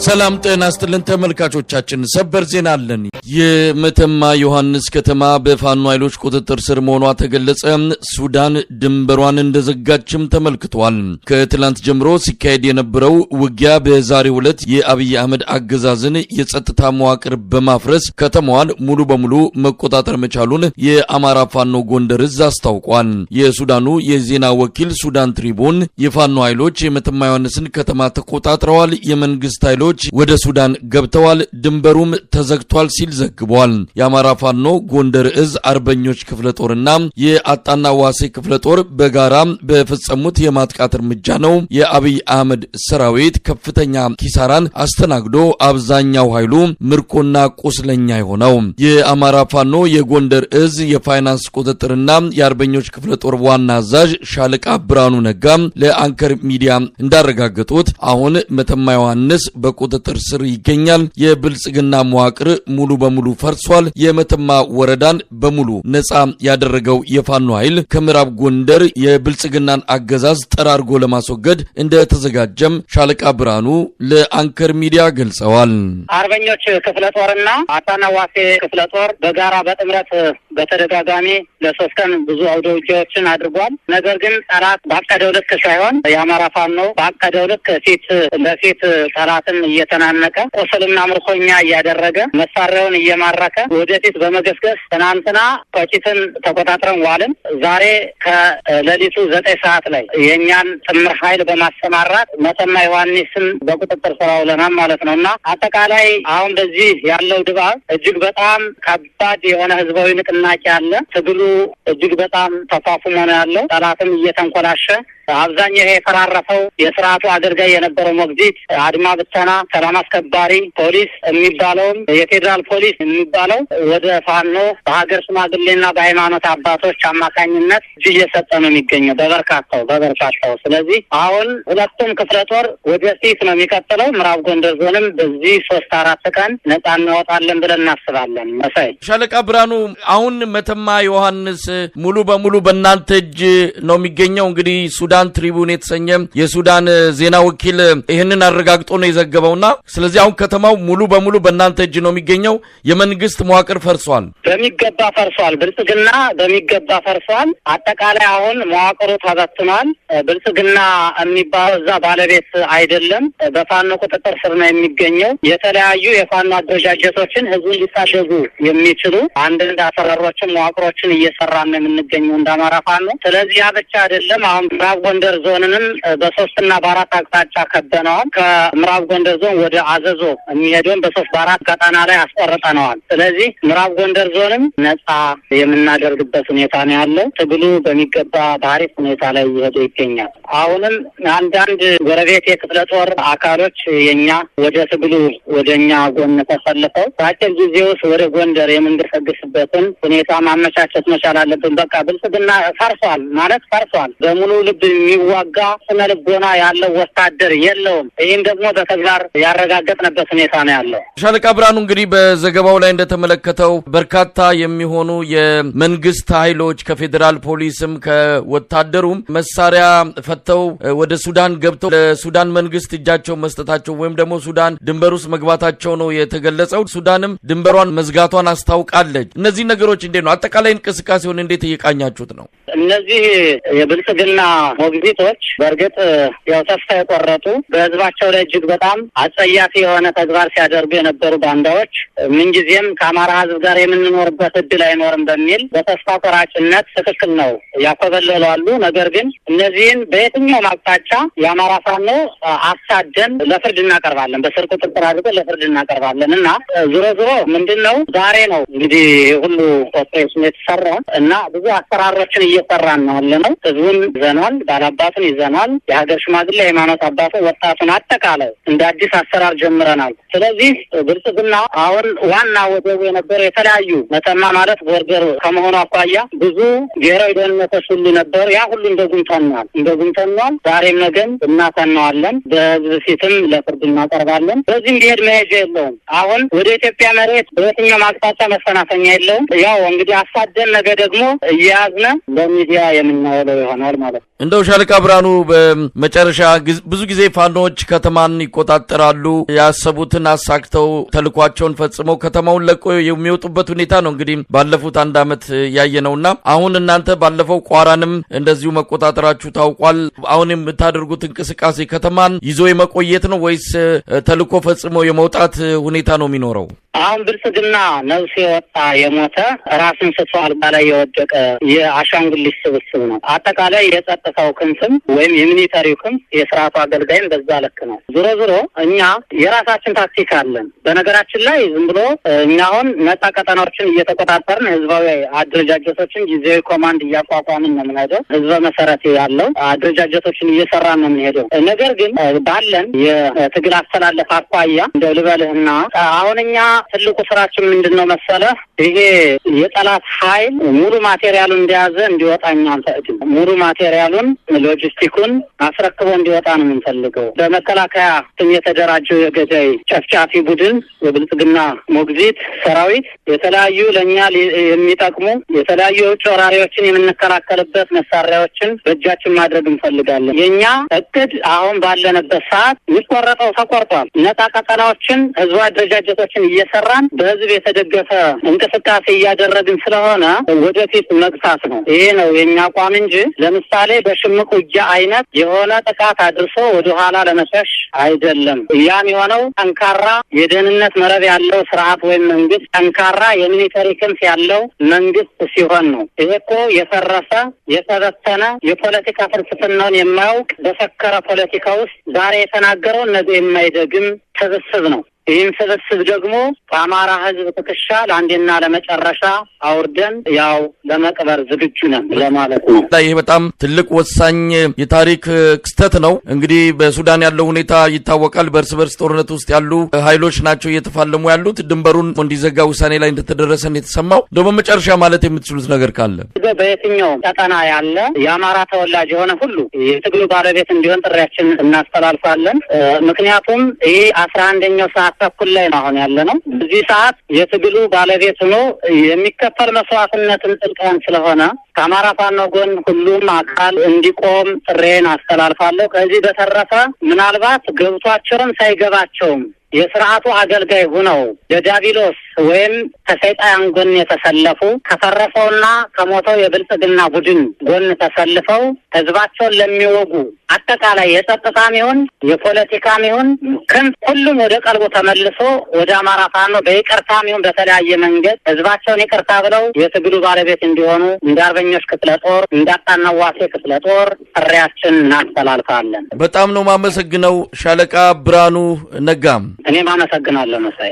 ሰላም ጤና ይስጥልን ተመልካቾቻችን፣ ሰበር ዜና አለን። የመተማ ዮሐንስ ከተማ በፋኖ ኃይሎች ቁጥጥር ስር መሆኗ ተገለጸ። ሱዳን ድንበሯን እንደዘጋችም ተመልክቷል። ከትላንት ጀምሮ ሲካሄድ የነበረው ውጊያ በዛሬው ዕለት የአብይ አህመድ አገዛዝን የጸጥታ መዋቅር በማፍረስ ከተማዋን ሙሉ በሙሉ መቆጣጠር መቻሉን የአማራ ፋኖ ጎንደር እዝ አስታውቋል። የሱዳኑ የዜና ወኪል ሱዳን ትሪቡን የፋኖ ኃይሎች የመተማ ዮሐንስን ከተማ ተቆጣጥረዋል፣ የመንግስት ኃይሎች ወደ ሱዳን ገብተዋል፣ ድንበሩም ተዘግቷል ሲል ዘግቧል። የአማራ ፋኖ ጎንደር እዝ አርበኞች ክፍለ ጦርና የአጣና ዋሴ ክፍለ ጦር በጋራ በፈጸሙት የማጥቃት እርምጃ ነው የአብይ አህመድ ሰራዊት ከፍተኛ ኪሳራን አስተናግዶ አብዛኛው ኃይሉ ምርኮና ቁስለኛ የሆነው። የአማራ ፋኖ የጎንደር እዝ የፋይናንስ ቁጥጥርና የአርበኞች ክፍለ ጦር ዋና አዛዥ ሻለቃ ብርሃኑ ነጋ ለአንከር ሚዲያ እንዳረጋገጡት አሁን መተማ ዮሐንስ በቁጥጥር ስር ይገኛል። የብልጽግና መዋቅር ሙሉ በሙሉ ፈርሷል። የመተማ ወረዳን በሙሉ ነፃ ያደረገው የፋኖ ኃይል ከምዕራብ ጎንደር የብልጽግናን አገዛዝ ጠራርጎ ለማስወገድ እንደተዘጋጀም ሻለቃ ብርሃኑ ለአንከር ሚዲያ ገልጸዋል። አርበኞች ክፍለ ጦርና አጣና ዋሴ ክፍለ ጦር በጋራ በጥምረት በተደጋጋሚ ለ3 ቀን ብዙ አውደ ውጊያዎችን አድርጓል። ነገር ግን ጠላት ባቀደው ልክ ሳይሆን የአማራ ፋኖ ባቀደው ልክ ፊት ለፊት ጠላትን እየተናነቀ ቁስልና ምርኮኛ እያደረገ መሳሪያውን እየማረከ ወደፊት በመገስገስ ትናንትና ቆጭትን ተቆጣጥረን ዋልን። ዛሬ ከሌሊቱ 9 ሰዓት ላይ የኛን ጥምር ኃይል በማሰማራት መተማ ዮሐንስን በቁጥጥር ስር አውለናል ማለት ነው። እና አጠቃላይ አሁን በዚህ ያለው ድባብ እጅግ በጣም ከባድ የሆነ ህዝባዊ ንቅናቄ አለ። ትግሉ እጅግ በጣም ተፋፍሞ ነው ያለው። ጠላትም እየተንኮላሸ አብዛኛው ይሄ የፈራረፈው የስርዓቱ አገልጋይ የነበረው ሞግዚት፣ አድማ ብተና፣ ሰላም አስከባሪ ፖሊስ የሚባለውም የፌዴራል ፖሊስ የሚባለው ወደ ፋኖ በሀገር ሽማግሌና በሃይማኖት አባቶች አማካኝነት እጅ እየሰጠ ነው የሚገኘው በበርካታው። ስለዚህ አሁን ሁለቱም ክፍለ ጦር ወደፊት ነው የሚቀጥለው። ምዕራብ ጎንደር ዞንም በዚህ 3-4 ቀን ነጻ እናወጣለን ብለን እናስባለን። መሳይ ሻለቃ ብርሃኑ፣ አሁን መተማ ዮሐንስ ሙሉ በሙሉ በእናንተ እጅ ነው የሚገኘው። እንግዲህ ሱዳን ትሪቡን የተሰኘ የሱዳን ዜና ወኪል ይህንን አረጋግጦ ነው የዘገበውና ስለዚህ አሁን ከተማው ሙሉ በሙሉ በእናንተ እጅ ነው የሚገኘው። የመንግስት መዋቅር ፈርሷል፣ በሚገባ ፈርሷል። ብልጽግና በሚገባ ፈርሷል። አጠቃላይ አሁን መዋቅሩ ተበትኗል። ብልጽግና የሚባለው እዛ ባለቤት አይደለም፣ በፋኖ ቁጥጥር ስር ነው የሚገኘው። የተለያዩ የፋኖ አደረጃጀቶችን ህዝቡን ሊታደጉ የሚችሉ አንዳንድ አሰራሮችን መዋቅሮችን እየሰራን ነው የምንገኘው እንደ አማራ ፋኖ። ስለዚህ ያ ብቻ አይደለም። አሁን ምዕራብ ጎንደር ዞንንም በ3 እና በ4 አቅጣጫ ከበነዋል። ከምዕራብ ጎንደር ዞን ወደ አዘዞ የሚሄደውን በ3 በ4 ቀጠና ላይ አስቆርጠነዋል። ስለዚህ ምዕራብ ጎንደር ዞንም ነጻ የምናደርግበት ሁኔታ ነው ያለው። ትግሉ በሚገባ በአሪፍ ሁኔታ ላይ እየሄደ ይገኛል። አሁንም አንዳንድ ጎረቤት የክፍለ ጦር አካሎች የኛ ወደ ትግሉ ወደኛ ጎን ተሰልፈው በአጭር ጊዜ ውስጥ ወደ ጎንደር የምንገሰግስበትን ሁኔታ ማመቻቸት መቻል አለብን። በቃ ብልጽግና ፈርሷል ማለት ፈርሷል። በሙሉ ልብ የሚዋጋ ስነ ልቦና ያለው ወታደር የለውም። ይህን ደግሞ በተግባር ያረጋገጥንበት ሁኔታ ነው ያለው። ሻለቃ ብርሃኑ፣ እንግዲህ በዘገባው ላይ እንደተመለከተው በርካታ የሚሆኑ የመንግስት ኃይሎች ከፌዴራል ፖሊስም ከወታደሩም መሳሪያ ፈተው ወደ ሱዳን ገብተው ለሱዳን መንግስት እጃቸው መስጠታቸው ወይም ደግሞ ሱዳን ድንበር ውስጥ መግባታቸው ነው የተገለጸው። ሱዳንም ድንበሯን መዝጋቷን አስታውቃለች። እነዚህ ነገሮች እንዴት ነው አጠቃላይ እንቅስቃሴውን እንዴት እየቃኛችሁት ነው? እነዚህ የብልጽግና ሞግዚቶች በእርግጥ ያው ተስፋ የቆረጡ በህዝባቸው ላይ እጅግ በጣም አጸያፊ የሆነ ተግባር ሲያደርጉ የነበሩ ባንዳዎች ምንጊዜም ከአማራ ህዝብ ጋር የምንኖርበት እድል አይኖርም በሚል በተስፋ ቆራጭነት ትክክል ነው ያኮበለሉ አሉ። ነገር ግን እነዚህን በየትኛውም አቅጣጫ የአማራ ፋኖ አሳደን ለፍርድ እናቀርባለን፣ በስር ቁጥጥር አድርገን ለፍርድ እናቀርባለን። እና ዞሮ ዞሮ ምንድነው ዛሬ ነው እንግዲህ ሁሉ ኦፕሬሽን የተሰራ እና ብዙ አሰራሮችን እየሰራን ነው ያለነው። ህዝቡን ይዘናል፣ ባላባቱን ይዘናል፣ የሀገር ሽማግሌ፣ የሃይማኖት አባቱን፣ ወጣቱን አጠቃላይ እንደ አዲስ አሰራር ጀምረናል። ስለዚህ ብልጽግና አሁን ዋና ወደቡ የነበረው የተለያዩ መተማ ማለት border ከመሆኑ አኳያ ብዙ ብሔራዊ ደህንነቶች ሁሉ ነበሩ። ያ ሁሉ እንደጉም ተኗል፣ እንደጉም ተኗል። ዛሬም ነገም እናተናዋለን፣ በህዝብ ፊትም ለፍርድ እናቀርባለን። በዚህም ቢሄድ መሄጃ የለውም። አሁን ወደ ኢትዮጵያ መሬት በየትኛውም አቅጣጫ መፈናፈኛ የለውም። ያው እንግዲህ አሳደን ነገ ደግሞ እየያዝነ በሚዲያ የምናውለው ይሆናል ማለት ነው። እንደው ሻለቃ ብርሃኑ በመጨረሻ ብዙ ጊዜ ፋኖች ከተማን ይቆጣጠራሉ፣ ያሰቡትን አሳክተው ተልኳቸውን ፈጽመው ከተማውን ለቆ የሚወጡበት ሁኔታ ነው እንግዲህ ባለፉት አንድ ዓመት ያየነውና አሁን እናንተ ባለፈው ቋራንም እንደዚሁ መቆጣጠራችሁ ታውቋል። አሁን የምታደርጉት እንቅስቃሴ ከተማን ይዞ የመቆየት ነው ወይስ ተልኮ ፈጽሞ የመውጣት ሁኔታ ነው የሚኖረው? አሁን ብልጽግና ነፍስ የወጣ የሞተ ራስን ስቶ አልጋ ላይ የወደቀ የአሻንጉሊት ስብስብ ነው። አጠቃላይ የጸጥታው ክንፍም ወይም የ military ው ክንፍ የስርዓቱ አገልጋይም በዛ ልክ ነው። ዞሮ ዞሮ እኛ የራሳችን ታክቲክ አለን። በነገራችን ላይ ዝም ብሎ እኛ አሁን ነጻ ቀጠናዎችን እየተቆጣጠርን ህዝባዊ አደረጃጀቶችን ጊዜያዊ command እያቋቋምን ነው የምንሄደው። ህዝበ መሰረት ያለው አደረጃጀቶችን እየሰራን ነው የምንሄደው። ነገር ግን ባለን የትግል አስተላለፍ አኳያ እንደው ልበልህና አሁን እኛ ትልቁ ስራችን ምንድነው መሰለህ? ይሄ የጠላት ኃይል ሙሉ material ኡን እንደያዘ እንዲወጣ እኛ አንፈቅድም። ሙሉ material ኡን ሎጂስቲኩን አስረክቦ እንዲወጣ ነው የምንፈልገው። በመከላከያ ስም የተደራጀው የገዳይ ጨፍጫፊ ቡድን የብልጽግና ሞግዚት ሰራዊት የተለያዩ ለእኛ የሚጠቅሙ የተለያዩ የውጭ ወራሪዎችን የምንከላከልበት መሳሪያዎችን በእጃችን ማድረግ እንፈልጋለን። የእኛ እቅድ አሁን ባለንበት ሰዓት የሚቆረጠው ተቆርጧል። ነጻ ቀጠናዎችን ህዝቡ አደረጃጀቶችን እየሰራን በህዝብ የተደገፈ እንቅስቃሴ እያደረግን ስለሆነ ወደፊት መግፋት ነው። ይሄ ነው የኛ አቋም እንጂ ለምሳሌ በሽምቅ ውጊያ አይነት የሆነ ጥቃት አድርሶ ወደኋላ ለመሸሽ አይደለም። ያም የሆነው ጠንካራ የደህንነት መረብ ያለው ስርዓት ወይም መንግስት፣ ጠንካራ የ military ክንፍ ያለው መንግስት ሲሆን ነው። ይሄ እኮ የፈረሰ የተበተነ የፖለቲካ ፍልስፍናውን የማያውቅ በሰከረ ፖለቲካ ውስጥ ዛሬ የተናገረውን ነገ የማይደግም ስብስብ ነው። ይህን ስብስብ ደግሞ ከአማራ ህዝብ ትከሻ ለአንዴና ለመጨረሻ አውርደን ያው ለመቅበር ዝግጁ ነን ለማለት ነው። ይህ በጣም ትልቅ ወሳኝ የታሪክ ክስተት ነው። እንግዲህ በሱዳን ያለው ሁኔታ ይታወቃል። በእርስ በርስ ጦርነት ውስጥ ያሉ ኃይሎች ናቸው እየተፋለሙ ያሉት። ድንበሩን እንዲዘጋ ውሳኔ ላይ እንደተደረሰ የተሰማው። እንደው በመጨረሻ ማለት የምትችሉት ነገር ካለ? በየትኛውም ቀጠና ያለ የአማራ ተወላጅ የሆነ ሁሉ የትግሉ ባለቤት እንዲሆን ጥሪያችን እናስተላልፋለን። ምክንያቱም ይህ 11ኛው ሰዓት ተኩል ላይ ነው አሁን ያለነው። በዚህ ሰዓት የትግሉ ባለቤት ሆኖ የሚከፈል መስዋዕትነትን ጥልቀን ስለሆነ ከአማራ ፋኖ ጎን ሁሉም አካል እንዲቆም ጥሬን አስተላልፋለሁ። ከዚህ በተረፈ ምናልባት ገብቷቸውም ሳይገባቸውም የስርዓቱ አገልጋይ ሆነው ለዲያብሎስ ወይም ከሰይጣን ጎን የተሰለፉ ከፈረሰውና ከሞተው የብልጽግና ቡድን ጎን ተሰልፈው ህዝባቸውን ለሚወጉ አጠቃላይ የጸጥታም ይሁን የፖለቲካም ይሁን ክንፍ ሁሉም ወደ ቀልቡ ተመልሶ ወደ አማራ ፋኖ በይቅርታም ይሁን በተለያየ መንገድ ህዝባቸውን ይቅርታ ብለው የትግሉ ባለቤት እንዲሆኑ እንደ አርበኞች ክፍለ ጦር እንደ አጣናዋሴ ክፍለ ጦር ጥሪያችን እናስተላልፋለን። በጣም ነው የማመሰግነው ሻለቃ ብርሃኑ ነጋም። እኔም አመሰግናለሁ መሳይ።